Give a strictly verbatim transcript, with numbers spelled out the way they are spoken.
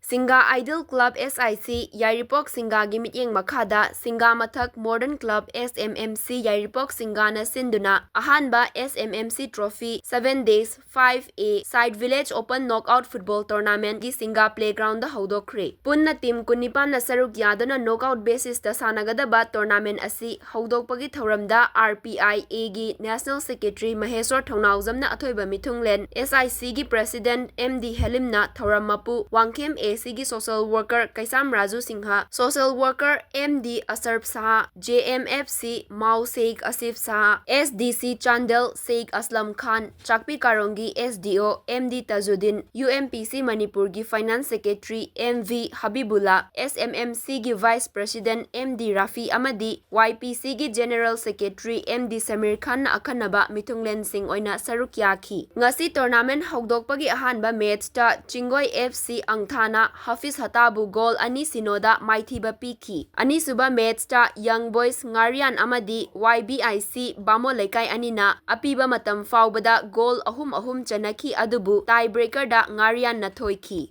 ꯁꯤꯡꯒꯥ Ideal Club S I C ꯌꯥꯏꯔꯤꯄꯣꯛ ꯁꯤꯡꯒꯥꯒꯤ ꯃꯤꯠꯌꯦꯡ ꯃꯈꯥꯗ ꯁꯤꯡꯒꯥ ꯃꯊꯛ Modern Club S M M C ꯌꯥꯏꯔꯤꯄꯣꯛ ꯁꯤꯡꯒꯥꯅ ꯁꯤꯟꯗꯨꯅ ꯑꯍꯥꯟꯕ S M M C Trophy seven days five A Side Village Open Knockout Football Tournamentꯒꯤ ꯁꯤꯡꯒꯥ playgroundꯗ ꯍꯧꯗꯣꯛꯈ꯭ꯔꯦ꯫ ꯄꯨꯟꯅ team ꯀꯨꯟꯅꯤꯄꯥꯟꯅ ꯁꯔꯨꯛ ꯌꯥꯗꯨꯅ knockout basisꯇ ꯁꯥꯟꯅꯒꯗꯕ tournament ꯑꯁꯤ ꯍꯧꯗꯣꯛꯄꯒꯤ ꯊꯧꯔꯝꯗ R P I Aꯒꯤ National Secretary ꯃꯍꯦꯁ꯭ꯋꯔ ꯊꯧꯅꯥꯎꯖꯝꯅ ꯑꯊꯣꯏꯕ ꯃꯤꯊꯨꯡꯂꯦꯟ, S I Cꯒꯤ President M D ꯍꯦꯂꯤꯝꯅ ꯊꯧꯔꯝ ꯃꯄꯨ, Wangkhem ACꯒꯤ social worker ꯀꯩꯁꯥꯝ Raju Singh, social worker M D ꯑꯁꯔꯐ ꯁꯍꯥ, J M F C ꯃꯥꯎ ꯁꯦꯈ ꯑꯁꯤꯐ ꯁꯍꯥ, S D C Chandel ꯁꯦꯈ ꯑꯁꯂꯝ ꯈꯥꯟ, ꯆꯥꯛꯄꯤ ꯀꯥꯔꯣꯡꯒꯤ S D O M D ꯇꯖꯨꯗꯤꯟ, U M P C ꯃꯅꯤꯄꯨꯔꯒꯤ Finance Secretary M V ꯍꯕꯤꯕꯨꯜꯂꯥ, S M M Cꯒꯤ Vice President M D Rafi ꯑꯃꯗꯤ Y P Cꯒꯤ General Secretary M D Samir ꯈꯥꯟꯅ ꯑꯈꯟꯅꯕ ꯃꯤꯊꯨꯡꯂꯦꯟꯁꯤꯡ ꯑꯣꯏꯅ ꯁꯔꯨꯛ ꯌꯥꯈꯤ꯫ ꯉꯁꯤ tournament ꯍꯧꯗꯣꯛꯄꯒꯤ ꯑꯍꯥꯟꯕ matchꯇ ꯆꯤꯡꯒꯣꯏ F C ꯑꯪꯊꯥꯅ ꯍꯥꯐꯤꯖ ꯍꯇꯥꯕꯨ goal ꯑꯅꯤ ꯁꯤꯅꯣꯗ ꯃꯥꯏꯊꯤꯕ ꯄꯤꯈꯤ꯫ ꯑꯅꯤꯁꯨꯕ matchꯇ Young Boys ꯉꯥꯔꯤꯌꯥꯟ ꯑꯃꯗꯤ Y B I C ꯕꯥꯃꯣꯟ ꯂꯩꯀꯥꯏ ꯑꯅꯤꯅ ꯑꯄꯤꯕ ꯃꯇꯝ ꯐꯥꯎꯕꯗ goal ꯑꯍꯨꯝ ꯑꯍꯨꯝ ꯆꯟꯅꯈꯤ, ꯑꯗꯨꯕꯨ tie breakerꯗ ꯉꯥꯔꯤꯌꯥꯟꯅ ꯊꯣꯏꯈꯤ꯫